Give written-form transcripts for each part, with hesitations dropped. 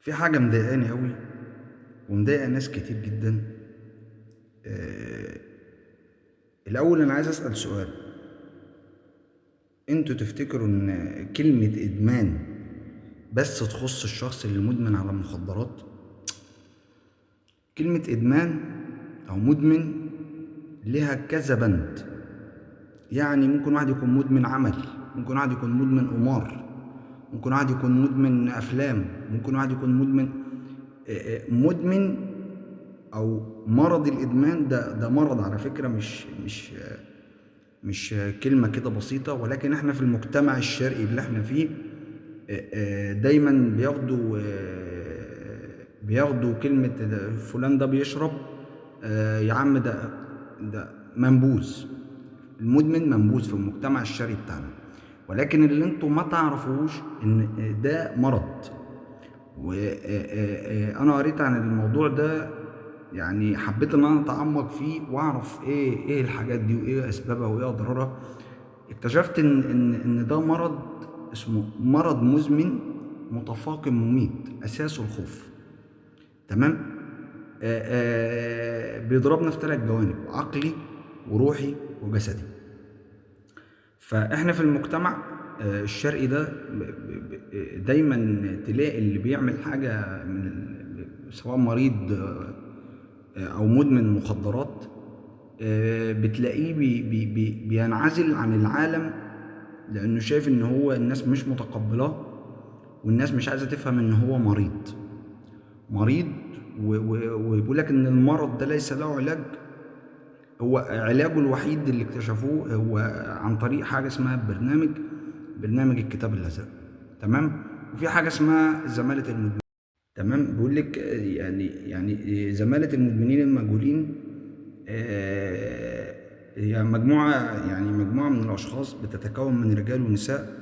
في حاجة مضايقاني أوي ومضايقة ناس كتير جدا. آه، الأول أنا عايز أسأل سؤال. انتوا تفتكروا إن كلمة إدمان بس تخص الشخص اللي مدمن على المخدرات؟ كلمة إدمان أو مدمن لها كذا بند. يعني ممكن واحد يكون مدمن عمل، ممكن واحد يكون مدمن قمار، ممكن واحد يكون مدمن أفلام، ممكن واحد يكون مدمن مدمن أو مرض الإدمان. ده مرض على فكرة، مش كلمة كده بسيطة. ولكن احنا في المجتمع الشرقي اللي احنا فيه دايما بياخدوا كلمة ده فلان ده بيشرب، يا عم ده منبوذ. المدمن منبوذ في المجتمع الشرقي بتاعنا. ولكن اللي انتوا ما تعرفوش ان ده مرض. وانا قريت عن الموضوع ده، يعني حبيت ان انا اتعمق فيه واعرف ايه الحاجات دي وايه اسبابها وايه اضرارها. اكتشفت ان ده مرض اسمه مرض مزمن متفاقم مميت، اساسه الخوف. تمام؟ بيضربنا في 3 جوانب: عقلي وروحي وجسدي. فاحنا في المجتمع الشرقي ده دايما تلاقي اللي بيعمل حاجة من سواء مريض او مدمن مخدرات، بتلاقيه بي بي بي بينعزل عن العالم، لانه شايف ان هو الناس مش متقبلاه والناس مش عايزة تفهم ان هو مريض. مريض ويقول لك ان المرض ده ليس له علاج. هو علاجه الوحيد اللي اكتشفوه هو عن طريق حاجة اسمها برنامج الكتاب الأزرق. تمام؟ وفي حاجة اسمها زمالة المدمنين. تمام؟ بيقول لك يعني زمالة المدمنين المجهولين، هي مجموعة من الأشخاص بتتكون من رجال ونساء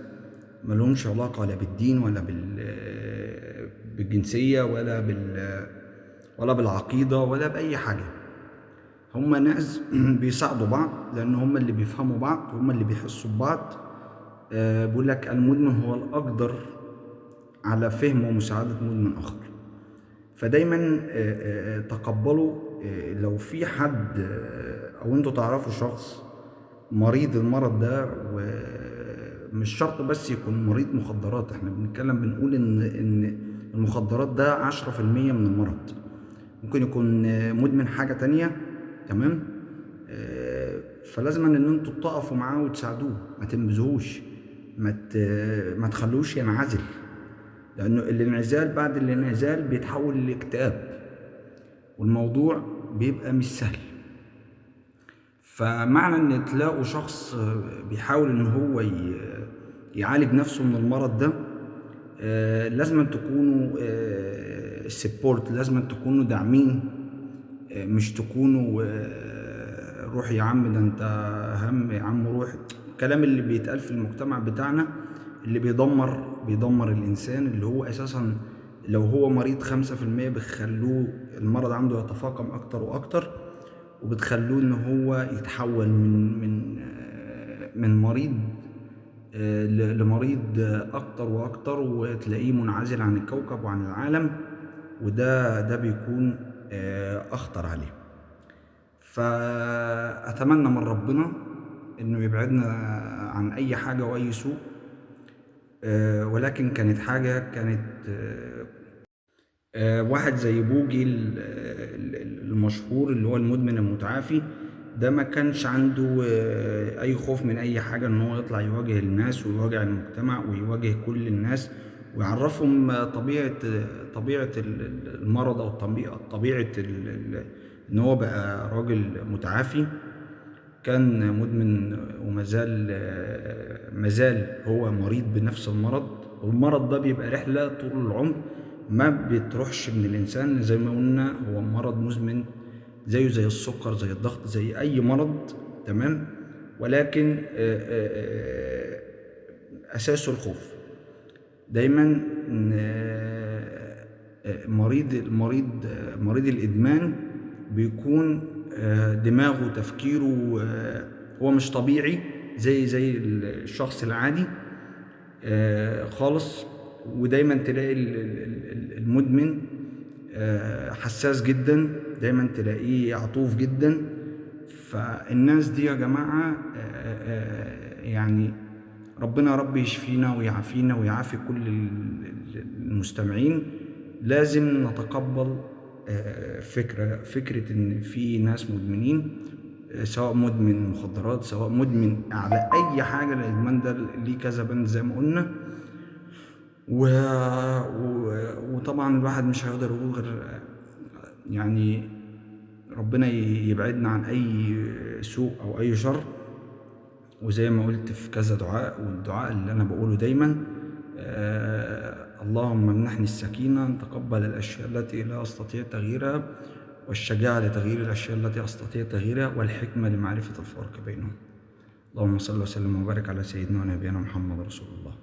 ما لهمش علاقة لا بالدين ولا بالجنسية ولا بالعقيدة ولا بأي حاجة. هم ناس بيساعدوا بعض لأن هم اللي بيفهموا بعض، هم اللي بيحسوا ببعض. بيقول لك المدمن هو الأقدر على فهم ومساعدة مدمن آخر. فدايما، تقبلوا، لو في حد، أو انتوا تعرفوا شخص مريض المرض ده، ومش شرط بس يكون مريض مخدرات. احنا بنقول إن المخدرات ده 10% من المرض، ممكن يكون مدمن حاجة تانية. تمام؟ فلازم ان انتوا تقفوا معاه وتساعدوه، ما تنبذوهوش، ما تخلوش ينعزل، لانه الانعزال بعد الانعزال بيتحول لاكتئاب، والموضوع بيبقى مش سهل. فمعنى ان تلاقوا شخص بيحاول ان هو يعالج نفسه من المرض ده، لازم تكونوا سبورت، لازم تكونوا داعمين، مش تكونوا روح يا عم ده انت هم يا عم روح. الكلام اللي بيتقال في المجتمع بتاعنا اللي بيدمر الإنسان، اللي هو أساسا لو هو مريض 5% بتخلوه المرض عنده يتفاقم أكتر وأكتر، وبتخلوه إن هو يتحول من مريض لمريض أكتر وأكتر، وتلاقيه منعزل عن الكوكب وعن العالم، وده بيكون أخطر عليه. فأتمنى من ربنا إنه يبعدنا عن أي حاجة وأي سوء، ولكن كانت حاجة كانت، واحد زي بوجي المشهور اللي هو المدمن المتعافي ده، ما كانش عنده أي خوف من أي حاجة، إن هو يطلع يواجه الناس ويواجه المجتمع ويواجه كل الناس ويعرفهم طبيعة المرض أو طبيعة إن هو بقى راجل متعافي. كان مدمن مازال هو مريض بنفس المرض، والمرض ده بيبقى رحلة طول العمر ما بتروحش من الإنسان. زي ما قلنا هو مرض مزمن، زيه زي السكر، زي الضغط، زي أي مرض. تمام؟ ولكن أساسه الخوف. دايما مريض الإدمان بيكون دماغه وتفكيره، هو مش طبيعي زي الشخص العادي خالص. ودايما تلاقي المدمن حساس جدا، دايما تلاقيه عطوف جدا. فالناس دي يا جماعة يعني ربنا يا رب يشفينا ويعافينا ويعافي كل المستمعين. لازم نتقبل فكرة إن في ناس مدمنين، سواء مدمن مخدرات، سواء مدمن على أي حاجة. الإدمان ده ليه كذا بند زي ما قلنا. وطبعا الواحد مش هيقدر يقول غير يعني ربنا يبعدنا عن أي سوء أو أي شر. وزي ما قلت في كذا دعاء، والدعاء اللي أنا بقوله دايما، اللهم امنحني السكينة أن تقبل الأشياء التي لا أستطيع تغييرها، والشجاعة لتغيير الأشياء التي أستطيع تغييرها، والحكمة لمعرفة الفرق بينهم. اللهم صل وسلم وبارك على سيدنا ونبينا محمد رسول الله.